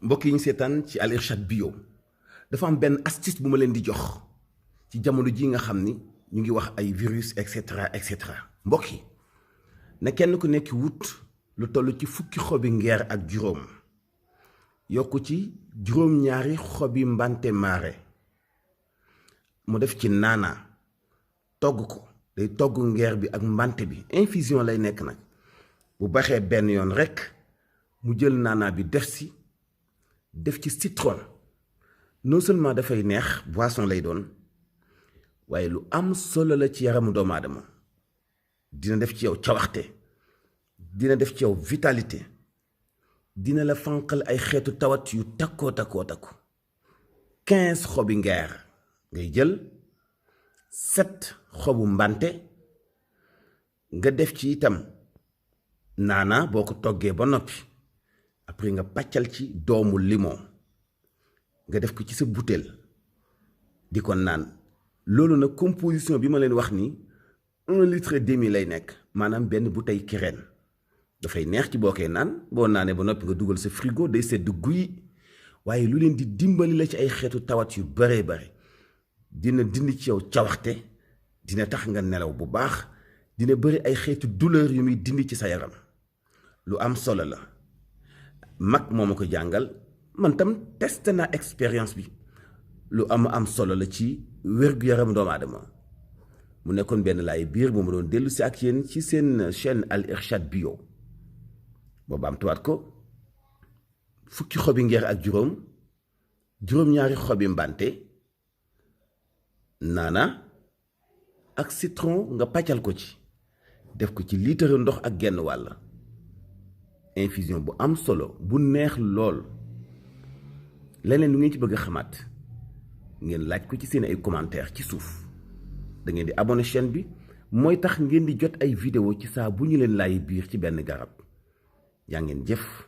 mbokk yi ñu seetaan ci Al Irshad Bio dafa am benn astuce bu ma leen di jox ci jamono ji nga xam ni ñu ngi wax ay virus et cetera mbokk yi na kenn ku nekk wut lu toll ci fukki xobi ngeer ak juróom yokku ci juróom-ñaari xobi mbante maare mu def ci naana togg ko day togg ngeer bi ak mbante bi infusion lay nekk nag bu baxee benn yoon rekk mu jël naana bi def ci citron non seulement dafay neex boisson lay doon waaye lu am solo la ci yaramu doomu aadama dina def ci yow cawaxte dina def ci yow vitalité dina la fanqal ay xeetu tawat yu takkoo 15 xobi ngeer ngay jël 7 xobu mbante nga def ci itam naana boo ko toggee ba noppi après nga pàccal ci doomu limon nga def ko ci sa butéel di ko naan loolu nag composition bi ma leen wax ni 1,5 litre lay nekk maanaam benn bouteille kireen dafay neex ci boo koy naan boo naanee ba noppi nga dugal sa frigo day sedd guy waaye lu leen di dimbali la ci ay xeetu tawat yu bare dina dindi ci yow cawaxte dina tax nga nelaw bu baax dina bëri ay xeetu douleur yu muy dindi ci sa yaram lu am solo la mag moo ma ko jàngal man tam testé naa expérience bi lu am solo la ci wér-gu-yaram doomu aadama mu nekkoon benn laay biir bu ma doon dellu si ak yéen ci seen chaîne Al Irshad Bio boobu am tuwaat ko fukki xobi ngeer ak juróom-ñaari xobi mbante naana ak citron nga pàccal ko ci def ko ci litre ndox ak genn wàll infusion bu am solo bu neex lool leneen lu ngeen ci bëgg a xamaat ngeen laaj ko ci seen ay commentaire ci suuf da ngeen di abonné chaîne bi mooy tax ngeen di jot ay vidéo ci saa bu ñu leen laay biir ci benn garab yaa ngeen jëf